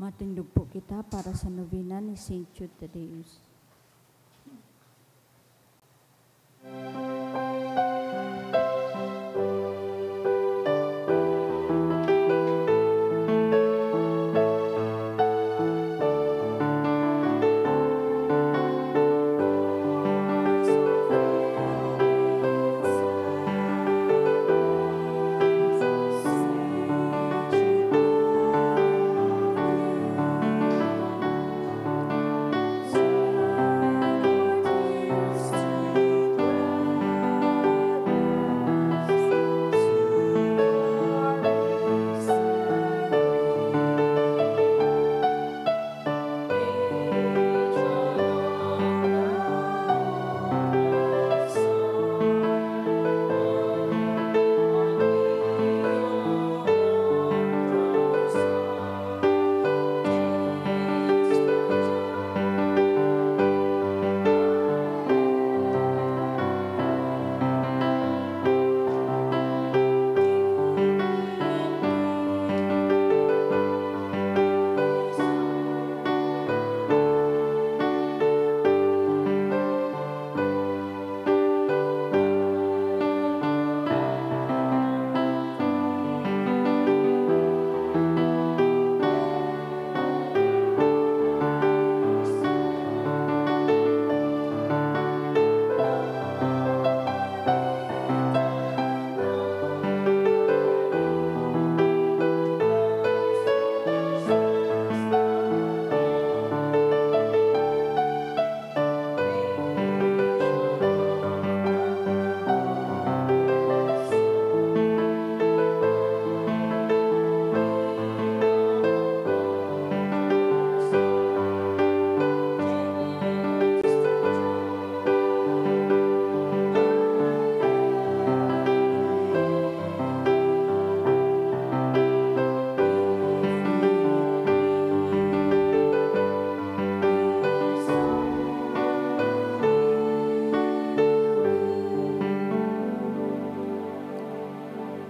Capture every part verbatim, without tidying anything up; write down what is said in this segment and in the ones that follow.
Matindog po kita para sa nobena ni Saint Jude Thaddeus.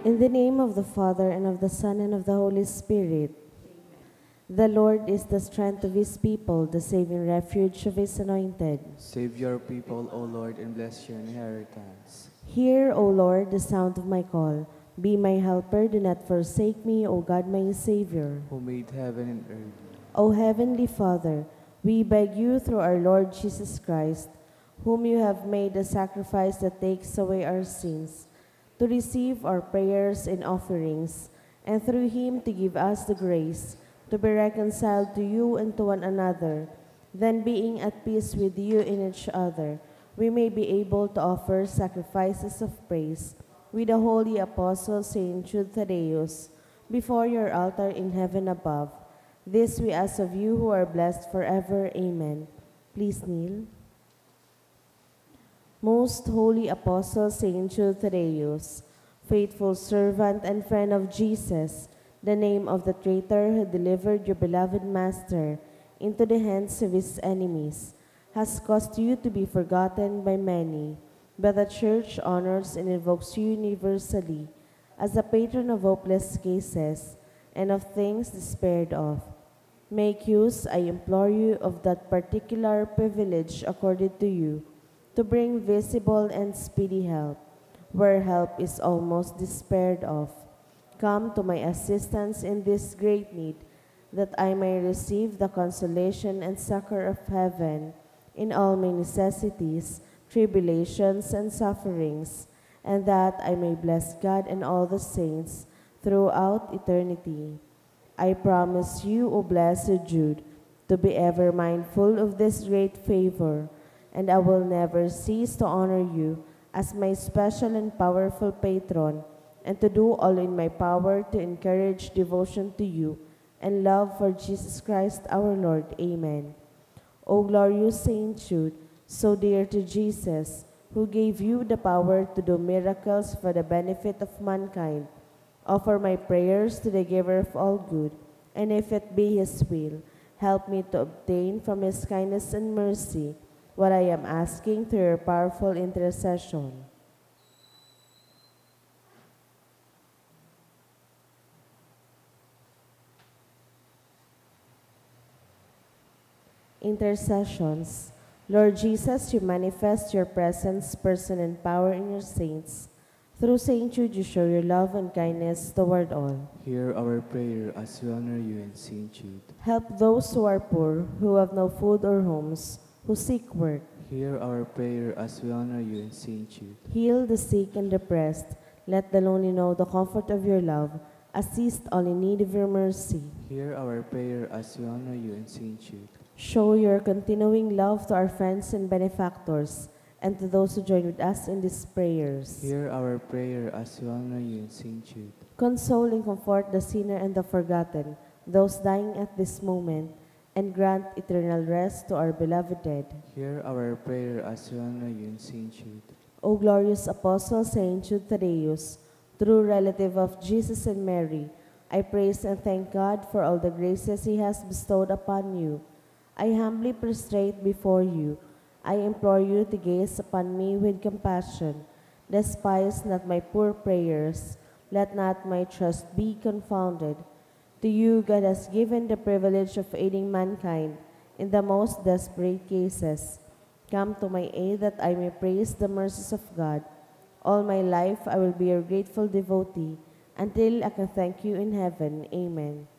In the name of the Father, and of the Son, and of the Holy Spirit. The Lord is the strength of his people, the saving refuge of his anointed. Save your people, O Lord, and bless your inheritance. Hear, O Lord, the sound of my call. Be my helper, do not forsake me, O God, my Savior. Who made heaven and earth. O Heavenly Father, we beg you through our Lord Jesus Christ, whom you have made a sacrifice that takes away our sins, to receive our prayers and offerings, and through him to give us the grace to be reconciled to you and to one another. Then, being at peace with you and each other, we may be able to offer sacrifices of praise with the holy apostle Saint Jude Thaddeus before your altar in heaven above. This we ask of you who are blessed forever. Amen. Please kneel. Most Holy Apostle Saint Jude Thaddeus, faithful servant and friend of Jesus, the name of the traitor who delivered your beloved Master into the hands of his enemies, has caused you to be forgotten by many, but the Church honors and invokes you universally as the patron of hopeless cases and of things despaired of. Make use, I implore you, of that particular privilege accorded to you to bring visible and speedy help, where help is almost despaired of. Come to my assistance in this great need, that I may receive the consolation and succor of heaven in all my necessities, tribulations, and sufferings, and that I may bless God and all the saints throughout eternity. I promise you, O blessed Jude, to be ever mindful of this great favor, and I will never cease to honor you as my special and powerful patron, and to do all in my power to encourage devotion to you and love for Jesus Christ our Lord. Amen. O glorious Saint Jude, so dear to Jesus, who gave you the power to do miracles for the benefit of mankind, offer my prayers to the Giver of all good, and if it be His will, help me to obtain from His kindness and mercy what I am asking through your powerful intercession. Intercessions. Lord Jesus, you manifest your presence, person, and power in your saints. Through Saint Jude, you show your love and kindness toward all. Hear our prayer as we honor you in Saint Jude. Help those who are poor, who have no food or homes, who seek work. Hear our prayer as we honor you in Saint Jude. Heal the sick and depressed. Let the lonely know the comfort of your love. Assist all in need of your mercy. Hear our prayer as we honor you in Saint Jude. Show your continuing love to our friends and benefactors, and to those who join with us in these prayers. Hear our prayer as we honor you in Saint Jude. Console and comfort the sinner and the forgotten, those dying at this moment, and grant eternal rest to our beloved dead. Hear our prayer as we honor you in Saint Jude. O glorious Apostle Saint Jude Thaddeus, true relative of Jesus and Mary, I praise and thank God for all the graces He has bestowed upon you. I humbly prostrate before you. I implore you to gaze upon me with compassion. Despise not my poor prayers. Let not my trust be confounded. To you, God has given the privilege of aiding mankind in the most desperate cases. Come to my aid that I may praise the mercies of God. All my life, I will be your grateful devotee until I can thank you in heaven. Amen.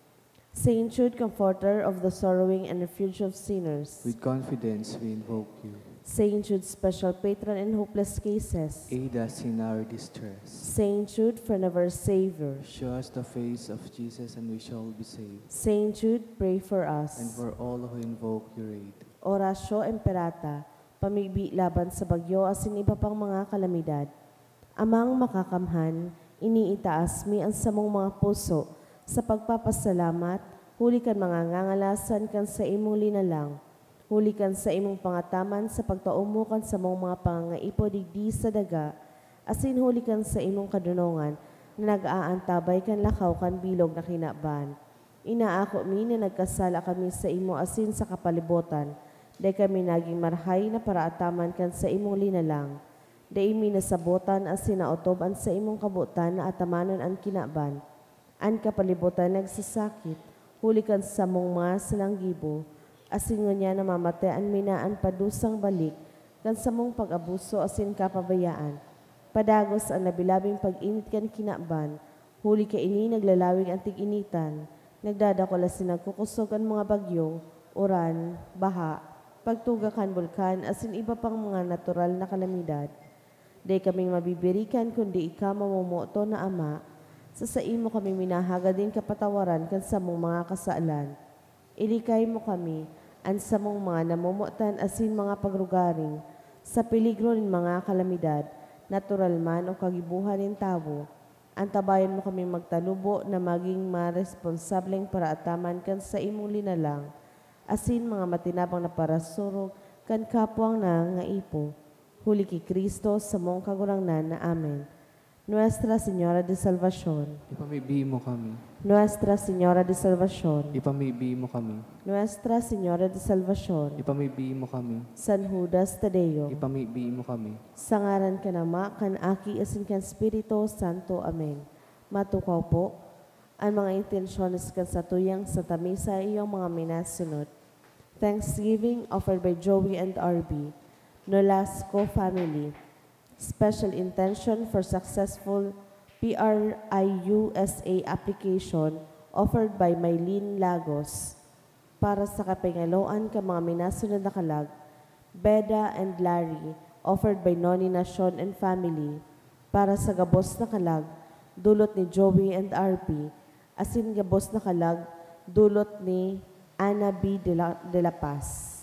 Saint Jude, comforter of the sorrowing and refuge of sinners. With confidence we invoke you. Saint Jude, special patron in hopeless cases. Aid us in our distress. Saint Jude, friend of our Savior. Show us the face of Jesus and we shall be saved. Saint Jude, pray for us. And for all who invoke your aid. Oratio Imperata, pamibi laban sa bagyo asin iba pang mga kalamidad. Amang Makakamhan, iniitaas mi an samong mga puso sa pagpapasalamat huli kan mga ngangalasan kan saimong linalang, huli kan saimong pangataman sa pagtao mo kan samong mga pangangaipo digdi sa daga, asin huli kan saimong kadonongan na nag-aantabay kan lakaw kan bilog na kinaban. Inaako mi na nagkasala kami saimo asin sa kapalibotan. Dai kami nagin marahay na paraataman kan saimong linalang. Dai mi nasabotan asin naotob an saimong kabotan na atamanon an kinaban. An kapalibotan nagsasakit huli kan samong mga salanggibo, asin ngunyan namamatean mi na an padusang balik kan samong pag-abuso asin kapabayaan. Padagos an labi-labing pag-init kan kinaban, huli kaini naglalawig an tig-initan, nagdadakul asin nagkukosog an mga bagyo, uran, baha, pagtuga kan bulkan asin iba pang mga natural na kalamidad. Dai kaming mabibirikan kundi ika mamomoton na Ama, sa saimo kami minahagad nin kapatawaran kan samong mga kasalan. Ilikay mo kami, an samong mga namomotan asin mga pagrugaring, sa peligro nin mga kalamidad, natural man o kagibohan nin tawo. Antabayan mo kaming magtalubo na magin maresponsableng paraataman kan saimong linalang, asin mga matinabang na parasurog kan kapwang nangangaipo. Huli ki Cristo, samong Kagurangnan. Amen. Nuestra Señora de Salvacion. Ipamibi mo kami. Nuestra Señora de Salvacion. Ipamibi mo kami. Nuestra Señora de Salvacion. Ipamibi mo kami. San Judas Tadeo. Ipamibi mo kami. Sa ngaran kan Ama, kan Aki, asin kan Espiritu Santo. Amen. Matukaw po an mga intensyones kan satuyang Santa Misa, iyong mga minasunod. Thanksgiving offered by Joey and R B, Nolasco family. Special intention for successful P R I U S A application offered by Mylene Lagos. Para sa kapingaloan kan mga minasunod na kalag, Beda and Larry, offered by Noni Nacion and family. Para sa gabos na kalag, dulot ni Joey and R P, asin gabos na kalag, dulot ni Ana B. de la, de la Paz.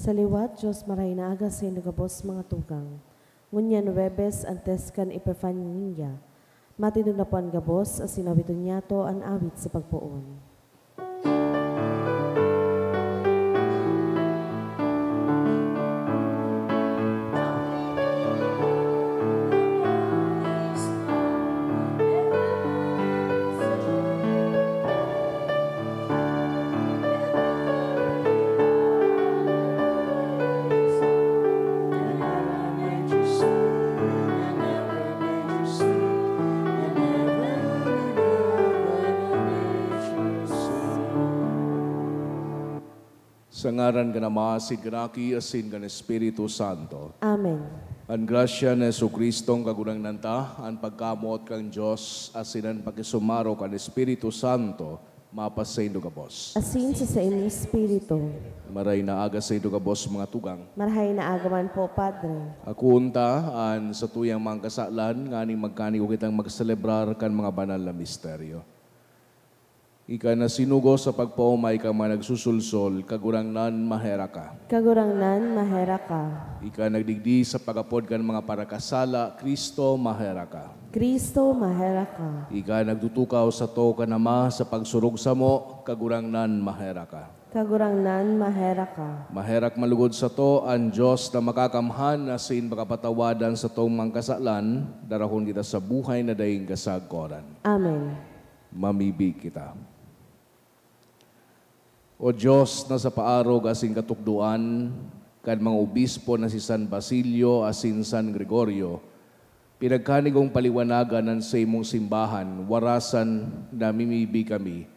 Sa liwat, Dios, marahay na aga saindo gabos, mga tugang. Ngunyan Huwebes, antes kan Epifania, matindog na po an gabos, asin awiton niyato an awit sa pagpoon. Sa ngaran kan Ama, asin kan Aki, asin kan Espiritu Santo. Amen. An grasya ni Jesu-Cristong Kagurangnan ta, an pagkamoot kan Dios, asin an pakisumaro kan Espiritu Santo, mapasaindo gabos. Asin sa saimong espiritu. Maray na aga saindo gabos, mga tugang. Marahay na aga man po, Padre. Akoon ta an satuyang mga kasalan, nganing magkanigo kitang magselebrar kan mga banal na misteryo. Ika na sinugo sa pagpaomay kan mga nagsusulsol, Kagurangnan, maherak ka. Kagurangnan, maherak ka. Ika nagdigdi sa pag-apod kan mga parakasala, Cristo, maherak ka. Cristo, maherak ka. Ika nagtutukaw sato kan Ama sa pagsurog samo, Kagurangnan, maherak ka. Kagurangnan, maherak ka. Maherak man lugod sato an Dios na makakamhan, asin pakapatawad an satong mga kasalan, darahon kita sa buhay na daing kasagkoran. Amen. Mamibi kita. O Dios na sa paarog asin katukdoan kan mga obispo na si San Basilio asin San Gregorio, pinagkanigong paliwanagan an saimong simbahan, warasan namimibi kami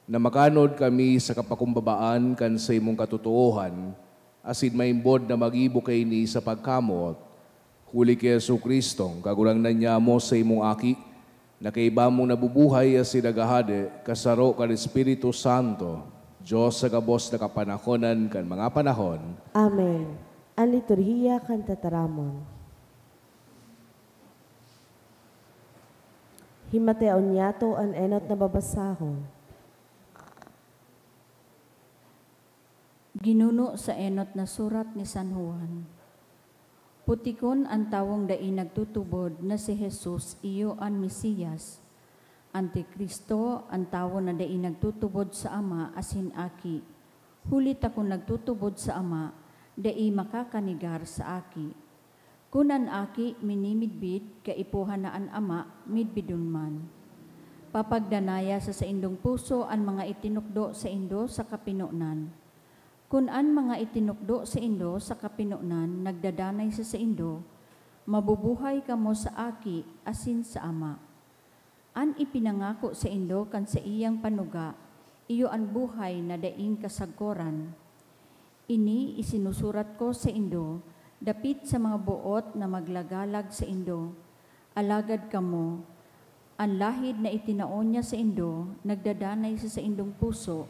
na makanod kami sa kapakumbabaan kan saimong katotoohan, asin maimbod na magibo kaini sa pagkamoot, huli ki Jesu-Cristong Kagurangnan nyamo, saimong Aki, na kaiba mong nabubuhay asin naghahade, kasaro kan Espiritu Santo, Dios sa gabos na kapanahonan kan mga panahon. Amen. An liturhiya kan tataramon. Himateon niyato an enot na babasahon. Ginuno sa enot na surat ni San Juan. Putikon an tawong dai nagtutubod na si Jesus iyo an Mesiyas, Antikristo, an tawo na dai nagtutubod sa Ama asin Aki. Huli ta kun nagtutubod sa Ama, dai makakanegar sa Aki. Kun an Aki minimidbid, kaipuhan na an Ama, midbidon man. Papagdanaya sa saindong puso an mga itinukdo saindo sa kapinonan. Kun an mga itinukdo saindo sa kapinonan nagdadanay sa saindo, mabubuhay kamo sa Aki asin sa Ama. An ipinangako saindo kan saiyang panuga, iyo an buhay na daing kasagkoran. Ini isinusurat ko saindo dapit sa mga boot na maglagalag saindo. Alagad kamo, an lahid na itinao niya saindo nagdadanay sa saindong puso,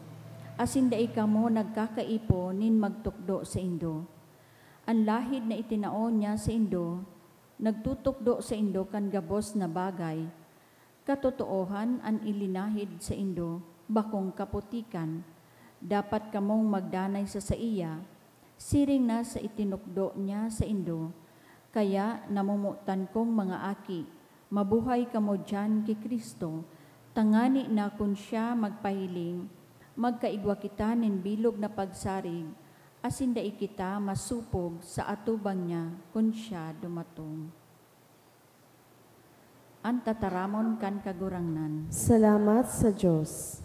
asin dai kamo nagkakaipo nin magtukdo saindo. An lahid na itinao niya saindo nagtutukdo saindo kan gabos na bagay. Katotoohan, an ilinahid saindo bakong kaputikan. Dapat kamong magdanay sa saiya, siring na sa itinukdo niya saindo. Kaya, namomotan kong mga aki, mabuhay kamo diyan ki Cristo, tangani na kun siya magpahiling, magkaigwa kita nin bilog na pagsarig, asin dai kita masupog sa atubang niya kun siya dumatong. An tataramon kan Kagurangnan. Salamat sa Dios.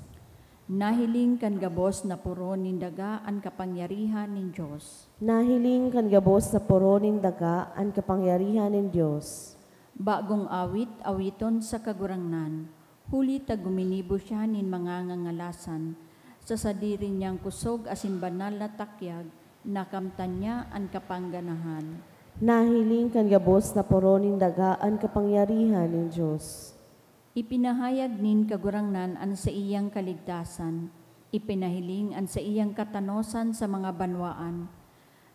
Nahiling kan gabos na poro nin daga an kapangyarihan nin Dios. Nahiling kan gabos na poro nin daga an kapangyarihan nin Dios. Bagong awit, awiton sa Kagurangnan. Huli ta guminibo siya nin mga ngangalasan, sa sadiri niyang kusog asin banal na takyag, nakamtan niya an kapangganahan. Nahiling kan gabos na poro nin daga an kapangyarihan nin Dios. Ipinahayag nin Kagurangnan an saiyang kaligtasan, ipinahiling an saiyang katanosan sa mga banwaan.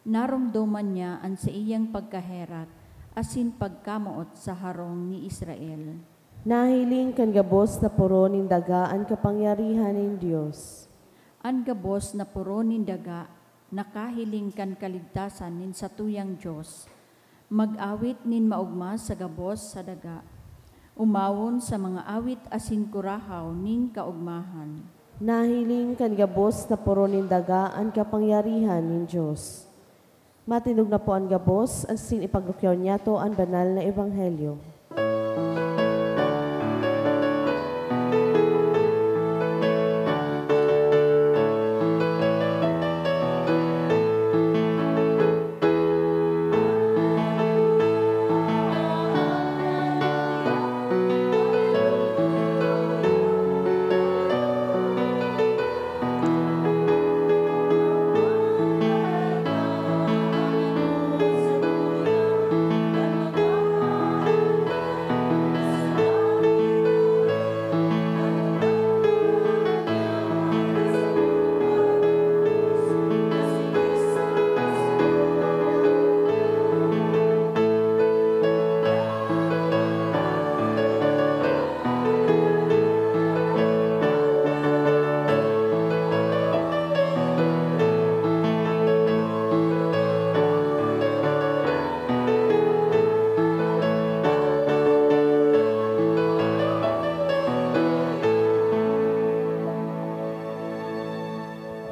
Naromdoman niya an saiyang pagkaherak asin pagkamoot sa harong ni Israel. Nahiling kan gabos na poro nin daga an kapangyarihan nin Dios. An gabos na poro nin daga nakahiling kan kaligtasan nin satuyang Dios, mag-awit nin maogma sa gabos sa daga, umawon sa mga awit asin kurahaw nin kaogmahan. Nahiling kan gabos na poro nin daga an kapangyarihan nin Dios. Matindog na po an gabos, asin ipagrukyaw niyato an banal na ebanghelyo.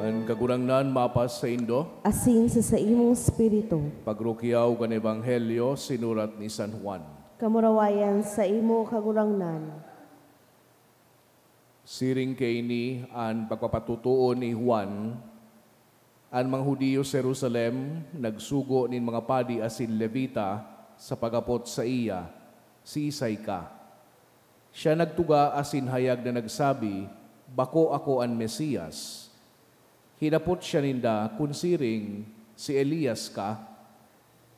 An Kagurangnan mapas saindo. Asin sa saimong espiritu. Pagrukyaw kan Ebanghelyo sinurat ni San Juan. Kamurawayan saimo, Kagurangnan. Siring kaini an pagpapatotoo ni Juan, an mga Judio sa Jerusalem nagsugo nin mga padi asin Levita sa paghapot saiya, "Siisay ka?" Siya nagtuga asin hayag na nagsabi, "Bako ako an Mesias." Hinapot siya ninda kun siring, "Si Elias ka?"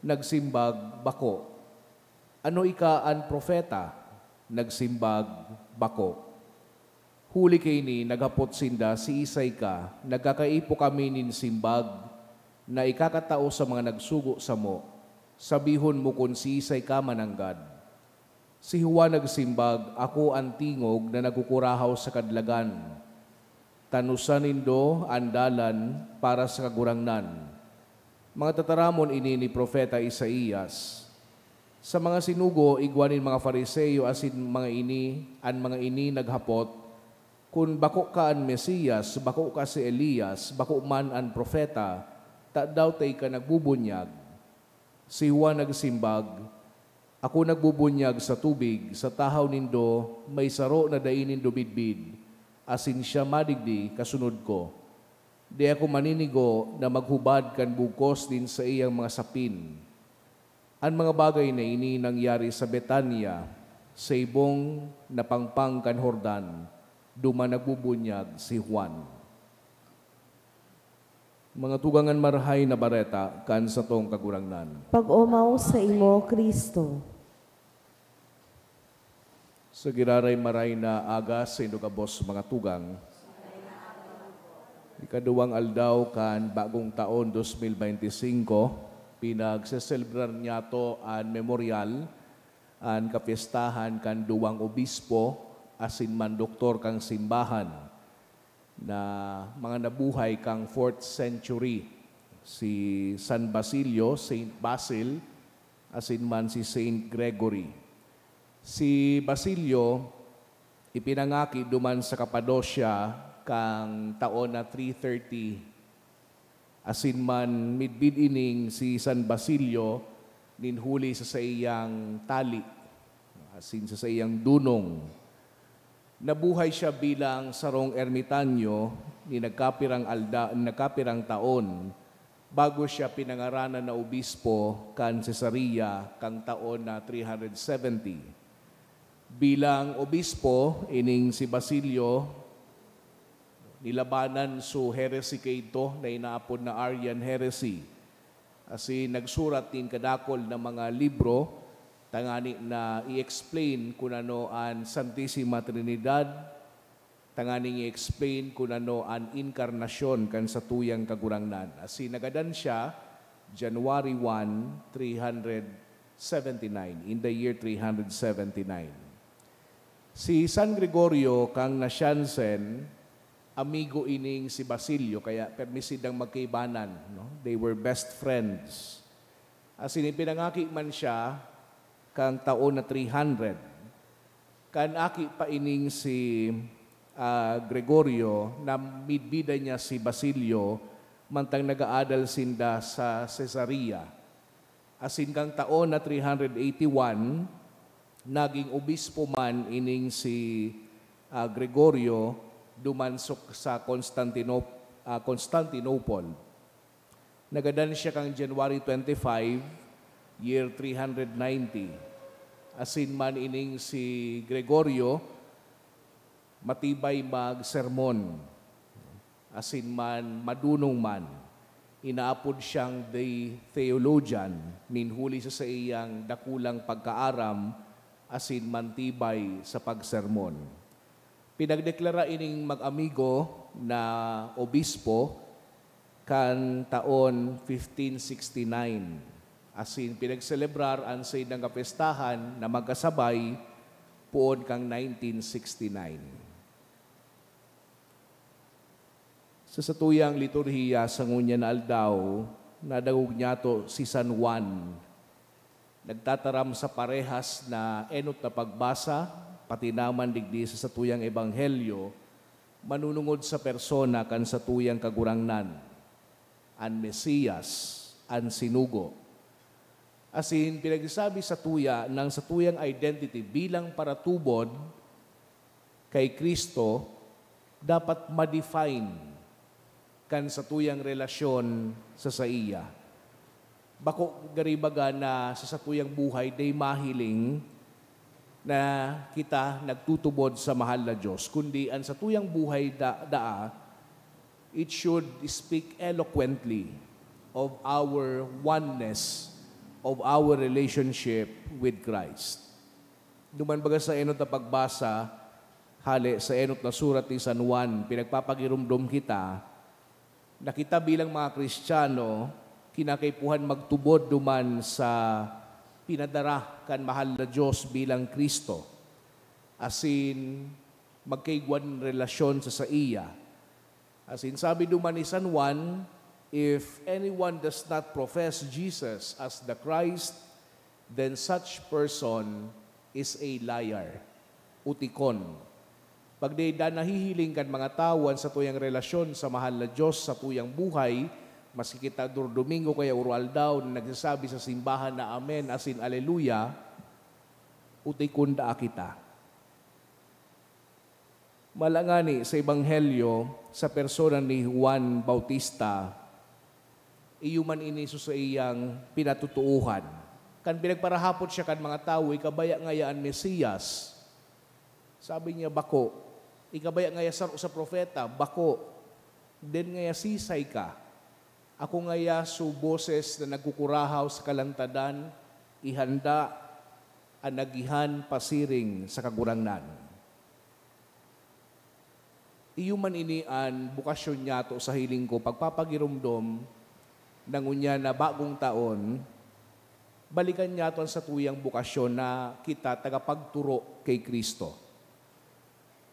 Nagsimbag, "Bako." "Ano ika an propeta?" Nagsimbag, "Bako." Huli kaini, naghapot sinda, "Siisay ka? Nagkakaipo kami nin simbag na ikakatao sa mga nagsugo samo. Sabihon mo kun siisay ka mananggad." Si Juan nagsimbag, "Ako an tingog na nagkukurahaw sa kadlagan. Tanosan nindo an dalan para sa Kagurangnan." Mga tataramon ini ni Propeta Isaias. Sa mga sinugo, igwa nin mga Fariseo asin mga ini, an mga ini naghapot, "Kun bako ka an Mesias, bako ka si Elias, bako man an propeta, tadaw ta ika nagbubunyag?" Si Juan nagsimbag, "Ako nagbubunyag sa tubig, sa tahaw nindo may saro na dai nindo midbid, asin siya madigdi kasunod ko. Dai ako maninigo na maghubad kan bugkos nin saiyang mga sapin." An mga bagay na ini nangyari sa Betania, sa ibong na pangpang kan Jordan, duman nagbubunyag si Juan. Mga tugang, an Marahay na Bareta kan satong Kagurangnan. Pag-omaw saimo, Cristo. Sa giraray maray na aga saindo gabos, mga tugang. Ikaduwang aldaw kan bagong taon, dos mil beinti singko, pinagseselebrar niyato an memoryal, an kapyestahan kan duwang obispo asin man doktor kan simbahan na mga nabuhay kan fourth century, si San Basilio, Saint Basil, asin man si Saint Gregory. Si Basilio ipinangaki duman sa Cappadocia kan taon na three thirty, asin man midbid ining si San Basilio nin huli sa saiyang tali, asin sa saiyang dunong. Nabuhay siya bilang sarong ermitanyo nin nagkapirang alda-, nin nagkapirang taon, bago siya pinangaranan na obispo kan Cesarea kan taon na three hundred seventy. Bilang obispo, ining si Basilio, nilabanan so heresy kaidto na inaapod na Arian heresy. Asin nagsurat nin kadakol na mga libro tangani na i-explain kun ano an Santisima Trinidad, tanganing i-explain kun ano an inkarnasyon kan satuyang Kagurangnan. Asin nagadan siya January one, three hundred seventy-nine, in the year three hundred seventy-nine. Si San Gregorio kan Naciancen, amigo ining si Basilio, kaya permi sindang magkaibanan, no? They were best friends. Asin ipinangaki man siya kan taon na three hundred. Kan aki pa ining si, ah, Gregorio, namidbidan niya si Basilio mantang nag-aadal sinda sa Caesarea. Asin kan taon na three hundred eighty-one, naging obispo man ining si, ah, Gregorio duman sa, sa Constantinop-, ah, Constantinople. Nagadan siya kan January twenty-five, year three hundred ninety. Asin man ining si Gregorio, matibay magsermon. Asin man madunong man, inaapod siyang the theologian, nin huli sa saiyang dakulang pagkaaram asin mantibay sa pagsermon. Pinagdeklara ining mag-amigo na obispo kan taon fifteen sixty-nine, asin pinagselebrar an saindang kapestahan na magkasabay poon kan nineteen sixty-nine. Sa satuyang liturhiya sa ngunyan na aldaw, nadangog niyato si San Juan, nagtataram sa parehas na enot na pagbasa, pati naman digdi sa satuyang ebanghelyo, manunungod sa persona kan satuyang Kagurangnan, an Mesias, an sinugo. Asin pinagsasabi satuya na an satuyang identity bilang paratubod kay Cristo dapat ma-define kan satuyang relasyon sa saiya. Bako gari baga na sa satuyang buhay dai mahiling na kita nagtutubod sa mahal na Diyos, kundi an satuyang buhay da-, daa, it should speak eloquently of our oneness, of our relationship with Christ. Duman baga sa enot na pagbasa, hale sa enot na surat ni San Juan, pinagpapagiromdom kita na kita bilang mga Kristiyano, kinakaipuhan magtubod duman sa pinadara kan mahal na Diyos bilang Cristo, asin magkaigwan relasyon sa saiya. Asin sabi duman ni San Juan, "If anyone does not profess Jesus as the Christ, then such person is a liar," utikon. Pag dai daa nahihiling kan mga tawo an satuyang relasyon sa mahal na Diyos sa satuyang buhay, maski kita Domingo kaya uro-aldaw na nagsasabi sa simbahan na "Amen" asin "Aleluya," utikon daa kita. Malangani sa Ebanghelyo, sa persona ni Juan Bautista, iyo man ini sa saiyang pinatotoohan. Kan pinagparahapot siya kan mga tawo, "Ika baya ngaya an Mesiyas?" Sabi niya, "Bako." "Ika baya ngaya saro sa propeta?" "Bako." "Then ngaya sisay ka?" "Ako ngaya so boses na nagkukurahaw sa kalantadan, 'Ihanda an agihan pasiring sa Kagurangnan.'" Iyo man ini an bokasyon niyato sa hiling ko, pagpapagiromdom na ngunyan na bagong taon, balikan niyato an satuyang bokasyon na kita tagapagturo ki Cristo,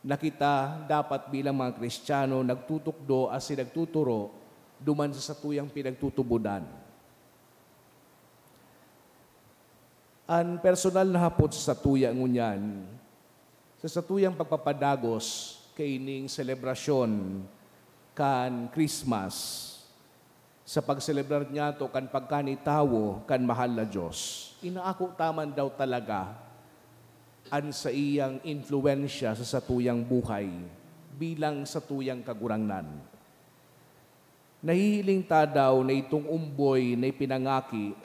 na kita dapat bilang mga Kristiyano nagtutukdo asin nagtuturo duman sa satuyang pinagtutubodan. An personal na hapot sa satuya ngunyan, sa satuyang pagpapadagos kaining selebrasyon kan Christmas, sa pagselebrar niyato kan pagkanitawo kan mahal na Dios, inaako ta man daw talaga an saiyang impluwensya sa satuyang buhay bilang satuyang Kagurangnan? Nahihiling ta daw na itong omboy na ipinangaki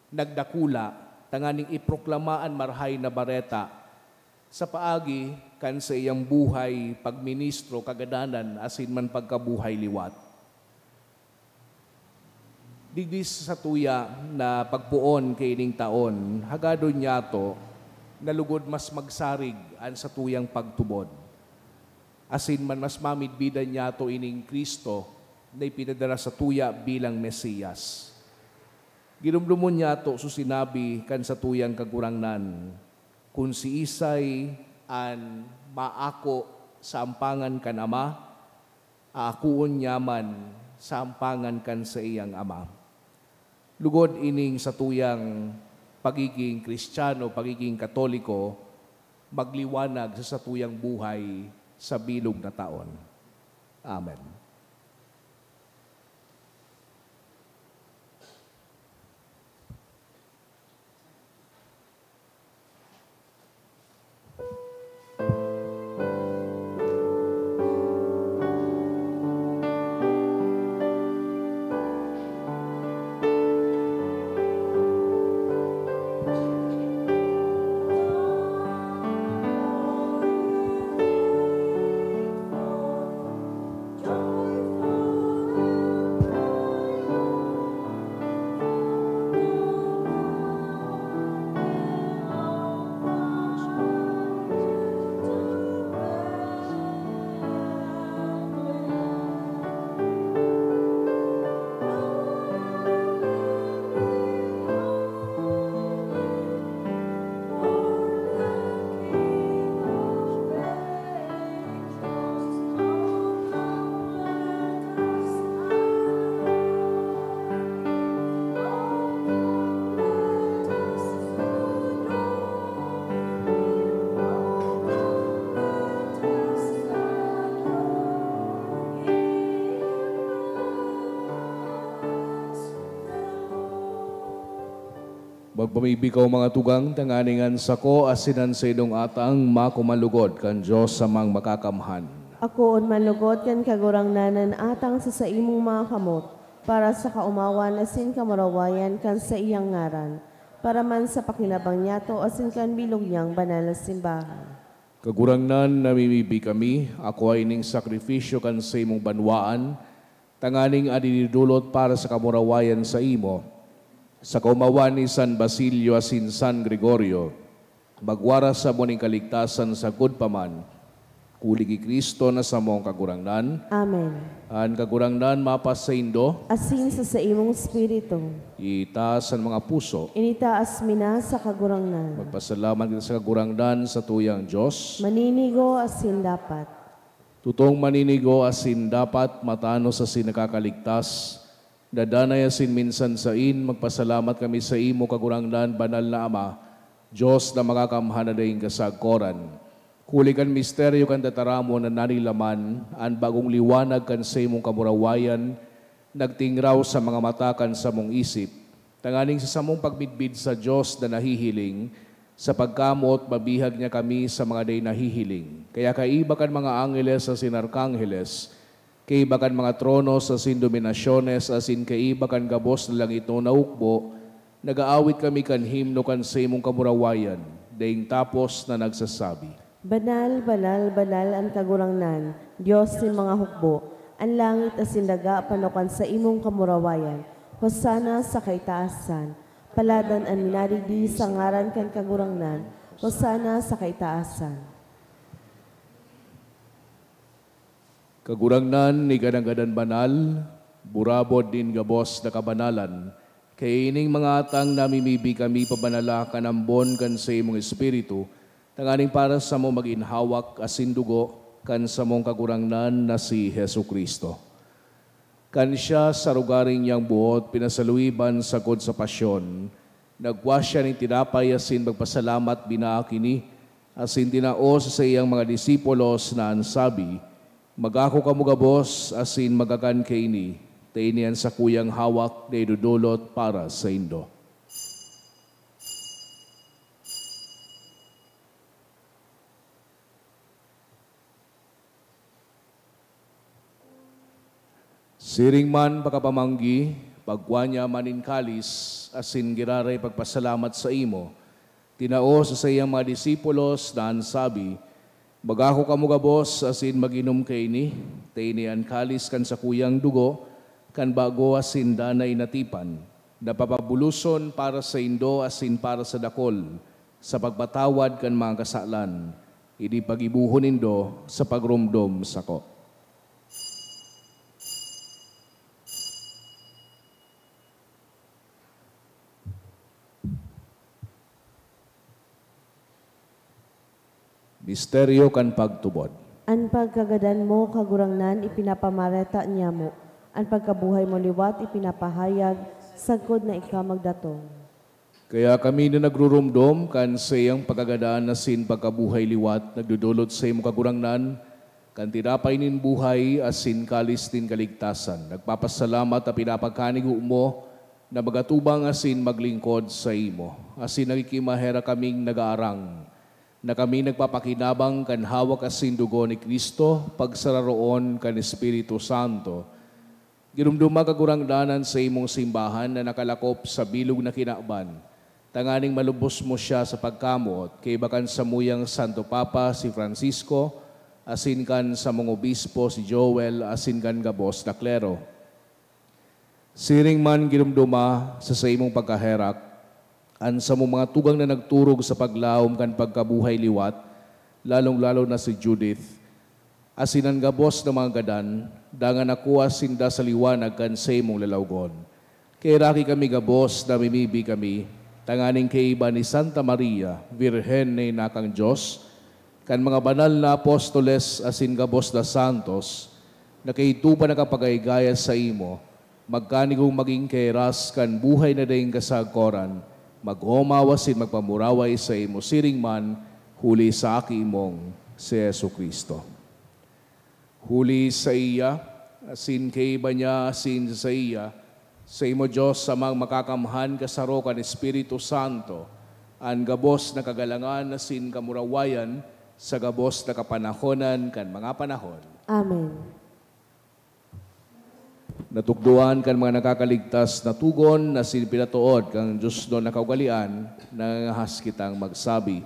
nagdakula tanganing iproklama an Marahay na Bareta sa paagi kan saiyang buhay, pagministro, kagadanan, asin man pagkabuhay liwat. Digdi sa satuya na pagpoon kaining taon, hagadon niyato na lugod mas magsarig an satuyang pagtubod, asin man mas mamidbidan niyato ining Cristo na ipinadara satuya bilang Mesias. Giromdomon niyato so sinabi kan satuyang Kagurangnan, "Kun siisay an maako sa ampangan kan Ama, aakoon niya man sa ampangan kan saiyang Ama. Lugod ining satuyang pagiging Kristiyano, pagiging Katoliko, magliwanag sa satuyang buhay sa bilog na taon. Amen. Magpamibi kaw, mga tugang, tanganing an sako asin an saindong atang makuman lugod kan Dios Amang Makakamhan. Akoon man lugod kan Kagurangnan an atang sa saimong mga kamot, para sa kaomawan asin kamurawayan kan saiyang ngaran, para man sa pakinabang niyato asin kan bilog niyang banal na simbahan. Kagurangnan, namimibi kami, akoa ining sakrifisyo kan saimong banwaan, tanganing an idodolot para sa kamurawayan saimo. Sa kaomawan ni San Basilio asin San Gregorio, magwara samo nin kaligtasan sagkod pa man, huli ki Cristo na samong Kagurangnan. Amen. An Kagurangnan mapasaindo. Asin sa saimong espiritu. Itaas an mga puso. Initaas mi na sa Kagurangnan. Magpasalamat kita sa Kagurangnan, satuyang Dios. Maninigo asin dapat. Totong maninigo asin dapat, matanos asin nakakaligtas, dadanay asin minsan sain, magpasalamat kami saimo, Kagurangnan, banal na Ama, Dios na makakamhan na daing kasagkoran. Huli kan misteryo kan tataramon na nanilaman, an bagong liwanag kan saimong kamurawayan, nagtingraw sa mga mata kan samong isip, tanganing sa samong pagmidbid sa Dios na nahihiling, sa pagkamot, mabihag niya kami sa mga dai nahihiling. Kaya kaiba kan mga angheles asin arkangheles, kaiba kan mga tronos asin dominasyones, asin kaiba kan gabos na langitnon na hukbo, nag-aawit kami kan himno kan saimong kamurawayan, daing tapos na nagsasabi, Banal, banal, banal an Kagurangnan, Dios nin mga hukbo. An langit asin daga pano kan saimong kamurawayan. Hosana sa kaitaasan. Paladan an minadigdi sa ngaran kan Kagurangnan. Hosana sa kaitaasan. Kagurangnan, ika na gadan banal, burabod nin gabos na kabanalan. Kaya ining mga atang namimibi kami pabanala kan ambon kan saimong Espiritu, tanganing para samo magin hawak asin dugo kan samong Kagurangnan na si Jesu-Cristo. Kan siya sa arogaring niyang buot pinasaluiban sagkod sa pasyon, nagkua siya nin tinapay asin magpasalamat, binaak ini, asin tinao sa saiyang mga disipulos na an sabi, "Mag-ako kamo gabos asin magkakan kaini, ta ini an sakuyang hawak na idodolot para saindo." Siring man pakapamanggi, pagkua niya man nin kalis, asin giraray pagpasalamat saimo, tinao sa saiyang mga disipulos na an sabi, "Mag-ako kamo gabos asin mag-inom kaini, ta ini an kalis kan sakuyang dugo kan bago asin danay na tipan, na papabuloson para saindo asin para sa dakol sa pagpatawad kan mga kasalan. Ini paggibohon nindo sa pagromdom sako." Misteryo kan pagtubod. An pagkagadan mo, Kagurangnan, ipinapamareta niamo. An pagkabuhay mo liwat ipinapahayag, sagkod na ika magdatong. Kaya kami na nagrurumdom kan saiyang pagkagadan asin pagkabuhay liwat, nagdodolot sa imo, Kagurangnan, kan tinapay nin buhay asin kalis nin kaligtasan. Nagpapasalamat ta pinapagkanigo mo na magatubang asin maglingkod sa imo. Asin nagkikimaherak kaming nagaarang na kami nagpapakinabang kan hawak asin dugo ni Cristo, pagsararoon kan Espiritu Santo. Giromdoma, Kagurangnan, an saimong simbahan na nakalakop sa bilog na kinaban, tanganing malubos mo siya sa pagkamoot, kaiba kan samuyang Santo Papa, si Francisco, asin kan samong obispo, si Joel, asin kan gabos na klero. Siring man, giromdoma sa saimong pagkaherak an samong mga tugang na nagturog sa paglaom kan pagkabuhay liwat, lalong-lalo na si Judith, asin an gabos na mga gadan, dangan nakuha sinda sa liwanag kan saimong lalawgon. Kaheraki kami gabos, namimibi kami, tanganing kaiba ni Santa Maria, Birhen na ina kan Dios, kan mga banal na apostoles asin gabos na santos, na kaidto pa nakapagaygaya saimo, magkanigong magin kahiras kan buhay na daing kasagkoran, mag-omaw asin magpamuraway saimo siring man, huli sa Aki mong si Jesu-Cristo. Huli saiya, asin kaiba niya, asin saiya, saimo, Dios Amang Makakamhan, kasaro kan Espiritu Santo, an gabos na kagalangan asin kamurawayan sa gabos na kapanahonan kan mga panahon. Amen. Natukdoan kan mga nakakaligtas na tugon asin pinatood kan diosnon na kaugalean, nangangahas kitang magsabi,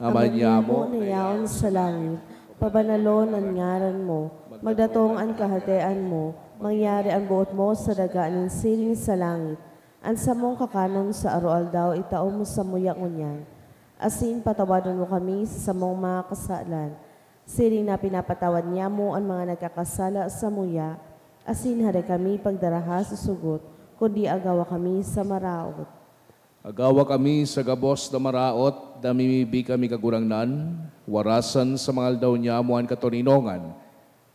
Ama Ama niamo, niamo na yaon sa langit, pabanalon an ngaran mo, magdatong an kahadean mo, mangyari an boot mo sa daga nin siring sa langit. An samong kakanon sa aroaldaw itao mo samuya ngunyan. Asin patawadon mo kami sa samong mga kasalan, siring na pinapatawad niamo an mga nagkakasala samuya, asin hade kami pagdaraha sa sugot, kundi agawa kami sa maraot. Agawa kami sa gabos na maraot, namimibi kami, Kagurangnan, warasan sa mga aldaw niamo an katoninongan,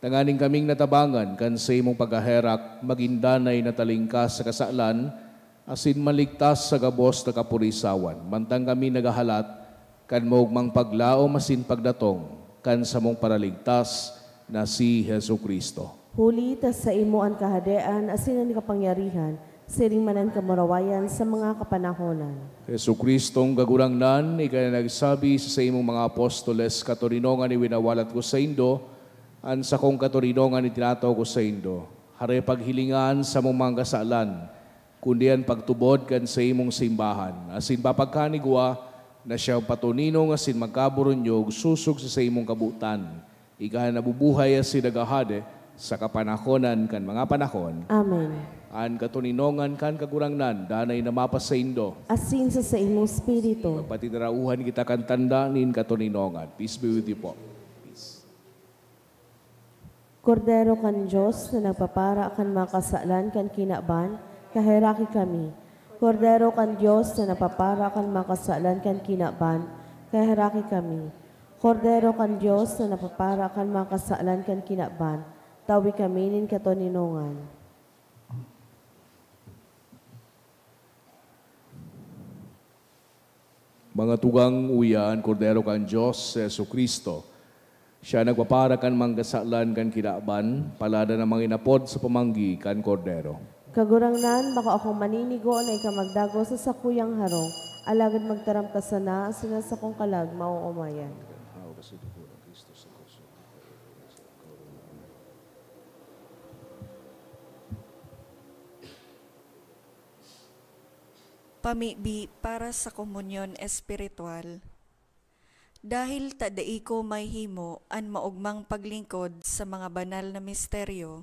tanganing kaming natabangan kan saimong pagkaherak, magin danay na talingkas sa kasalan, asin maligtas sa gabos na kapurisawan, mantang kami naghahalat kan maogmang paglaom asin pagdatong kan samong Paraligtas na si Jesu-Cristo. Huli ta saimo an kahadean asin an kapangyarihan, siring man an kamurawayan sa mga kapanahonan. Jesu-Cristong Kagurangnan, ika na nagsabi sa saimong mga apostoles, "Katoninongan iwinawalat ko saindo, an sakong katoninongan itinatao ko saindo." Hare paghilinga an samong mga kasalan, kundi an pagtubod kan saimong simbahan, asin papagkanigwa na siya patoninong asin magkaburunyog sosog sa saimong kabotan, ika na nabubuhay asin naghahade sa kapanahonan kan mga panahon. Amen. An katoninongan kan Kagurangnan danay na mapasaindo. Asin sa saimong espiritu. Magpatinarauhan kita kan tanda nin katoninongan. Peace be with you po. Peace. Kordero kan Dios na nagpapara kan mga kasalan kan kinaban, kaheraki kami. Kordero kan Dios na nagpapara kan mga kasalan kan kinaban, kaheraki kami. Kordero kan Dios na nagpapara kan mga kasalan kan kinaban, tawi kami nin katoninongan. Mga tugang, uya an Kordero kan Dios, si Jesu-Cristo. Siya nagpapara kan mga kasalan kan kinaban, palada na manginapod sa pamanggi kan Kordero. Kagurangnan, bako akong maninigo na ika magdagos sa sakuyang harong, alagad magtaram ka sana, asin an sakong kalag maoomayan. Pamibi para sa komunyon espiritual. Dahil ta dai ko mahimo an maogmang paglingkod sa mga banal na misteryo,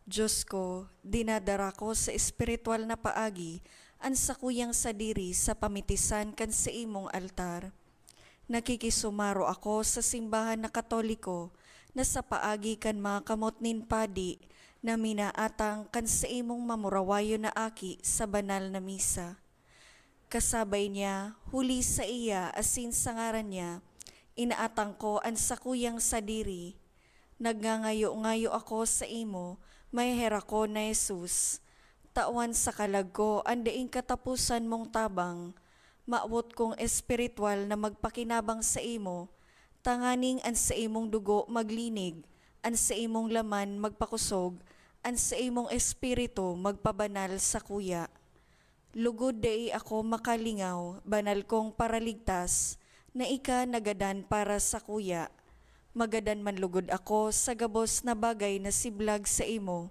Dios ko, dinadara ko sa espiritual na paagi an sakuyang sadiri sa pamitisan kan saimong altar. Nakikisumaro ako sa simbahan na Katoliko na sa paagi kan mga kamot nin padi na minaatang kan saimong mamurawayon na aki sa banal na misa. Kasabay niya, huli saiya asin sa ngaran niya, inaatang ko an sakuyang sadiri, Nagngangayo-ngayo ako saimo, maheherak ko na Jesus. Tawan sa kalag ko an daing kataposan mong tabang. Mawot kong espiritual na magpakinabang saimo, tanganing an saimong dugo maglinig, an saimong laman magpakosog, an saimong espiritu magpabanal sakuya. Lugod dai ako makalingaw, banal kong Paraligtas, na ika nagadan para sakuya. Magadan man lugod ako sa gabos na bagay na siblag saimo,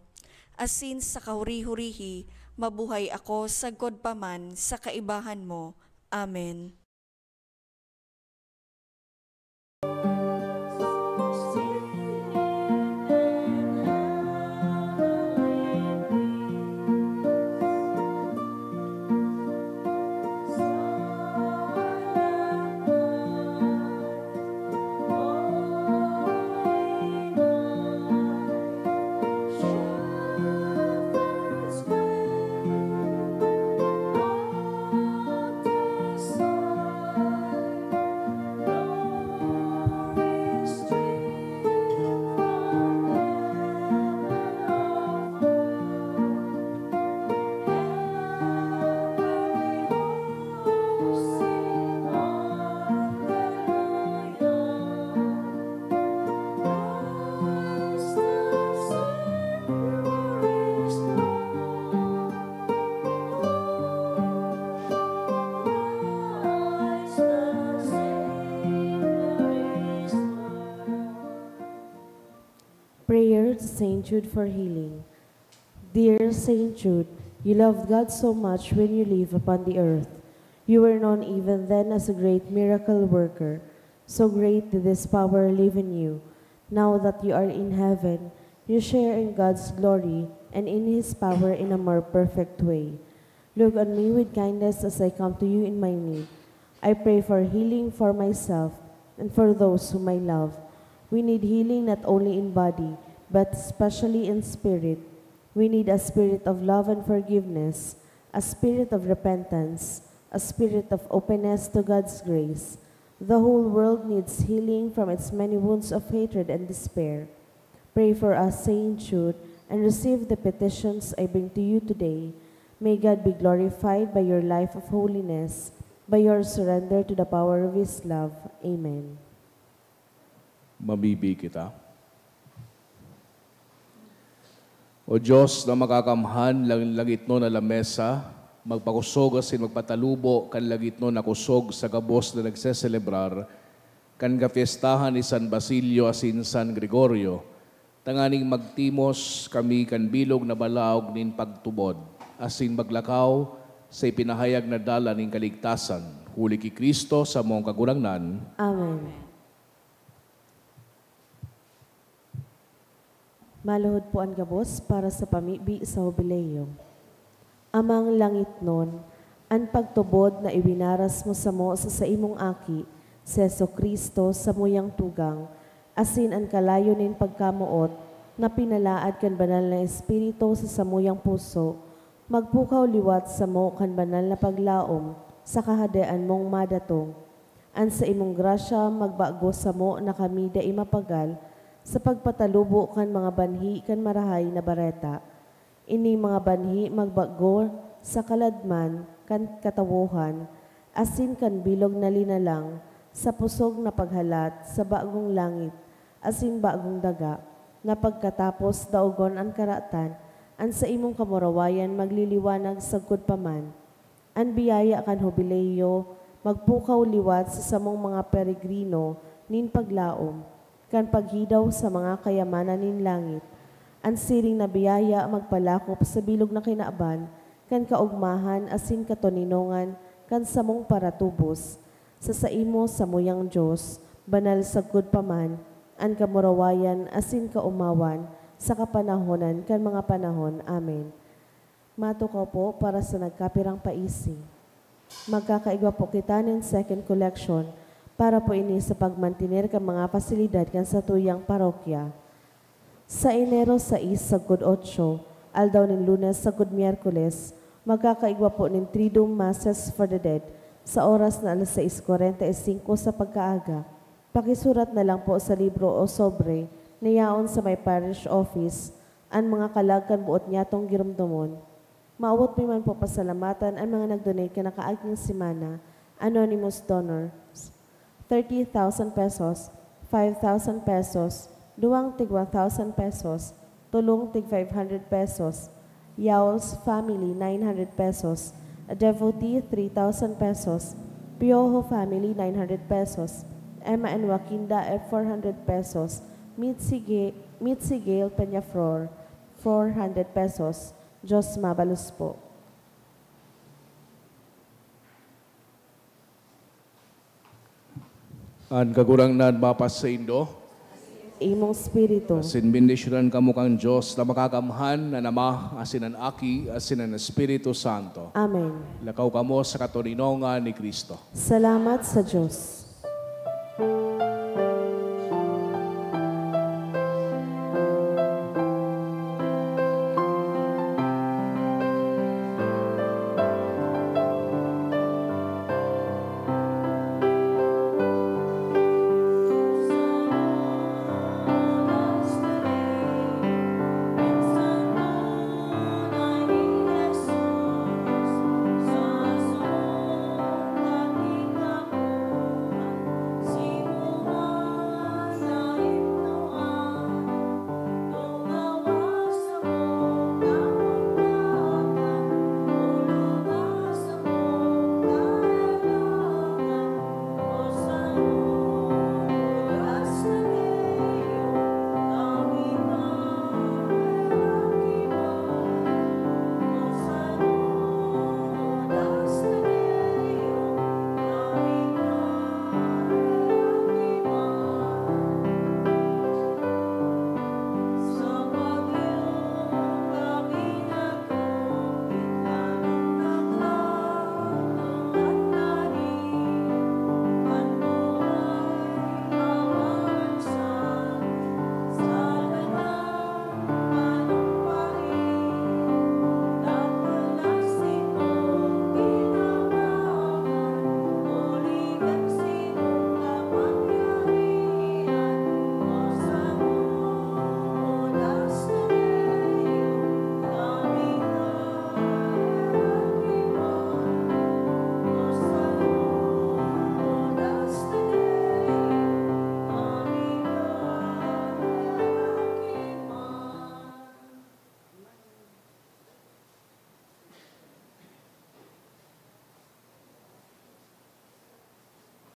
asin sa kahuri-hurihi mabuhay ako sagkod pa man sa kaibahan mo. Amen. Prayer to Saint Jude for healing. Dear Saint Jude, you loved God so much when you lived upon the earth. You were known even then as a great miracle worker. So great did this power live in you. Now that you are in heaven, you share in God's glory and in His power in a more perfect way. Look on me with kindness as I come to you in my need. I pray for healing for myself and for those whom I love. We need healing not only in body, but especially in spirit. We need a spirit of love and forgiveness, a spirit of repentance, a spirit of openness to God's grace. The whole world needs healing from its many wounds of hatred and despair. Pray for us, Saint Jude, and receive the petitions I bring to you today. May God be glorified by your life of holiness, by your surrender to the power of His love. Amen. Mabibi kita. O Diyos na makakamhan, lang-, langitnon na lamesa, magpakusog asin magpatalubo kan langitnon na kusog sa gabos na nagseselebrar kan kapyestahan ni San Basilio asin San Gregorio, tanganing magtimos kami kan bilog na balaog nin pagtubod, asin maglakaw sa ipinahayag na dalan nin kaligtasan, huli ki Cristo samong Kagurangnan. Amen. Maluhod po an gabos para sa pamibi sa Hubileo. Amang langitnon, an pagtubod na iwinaras mo samo sa saimong Aki, si Jesu-Cristo, samuyang tugang, asin an kalayo nin pagkamoot na pinalaad kan Banal na Espiritu sa samuyang puso, magpukaw liwat samo kan banal na paglaom sa Kahadean mong madatong. An saimong grasya magbago samo na kami dai mapagal sa pagpatalubo kan mga banhi kan Marahay na Bareta. Ining mga banhi magbago sa kaladman kan katawohan asin kan bilog na linalang sa pusog na paghalat sa bagong langit asin bagong daga, na pagkatapos daogon an karatan, an saimong kamurawayan magliliwanag sagkod pa man. An biyaya kan Hubileo magpukaw liwat sa samong mga peregrino nin paglaom, kan paghidaw sa mga kayamanan nin langit. An siring na biyaya magpalakop sa bilog na kinaban kan kaogmahan asin katoninongan kan samong paratubos. Sa saimo, samuyang Dios, banal sagkod pa man an kamurawayan asin kaomawan sa kapanahonan kan mga panahon. Amen. Matukaw po para sa nagkapirang paisi. Magkakaigwa po kita nin second collection para po ini sa pagmantener kan mga pasilidad kan satuyang parokya. Sa Enero sais sagkod otso, aldaw nin Lunes sagkod Miyerkules, magkakaigwa po nin Triduum Masses for the Dead sa oras na alas sais kwarenta y singko sa pagkaaga. Pakisurat na lang po sa libro o sobre na yaon sa may parish office an mga kalag kan boot nyatong giromdomon. Maawot mi man po pasalamatan an mga nag-donate kan nakaaging semana. Anonymous donors, thirty thousand pesos, five thousand pesos, duwang tig one thousand pesos, tolong tig five hundred pesos, Yaul's family, nine hundred pesos, a devotee, three thousand pesos, Piojo family, nine hundred pesos, Emma and Joaquinda, F, four hundred pesos, Mitzi Ga-, Mitzi Gail Peñaflor, four hundred pesos. Diyos mabalos po. An Kagurangnan mapasaindo. Imong espiritu. Asin bendisyonan kamo kan Dios na makakamhan, an Ama, asin an Aki, asin an Espiritu Santo. Amen. Lakaw kamo sa katoninongan ni Cristo. Salamat sa Dios.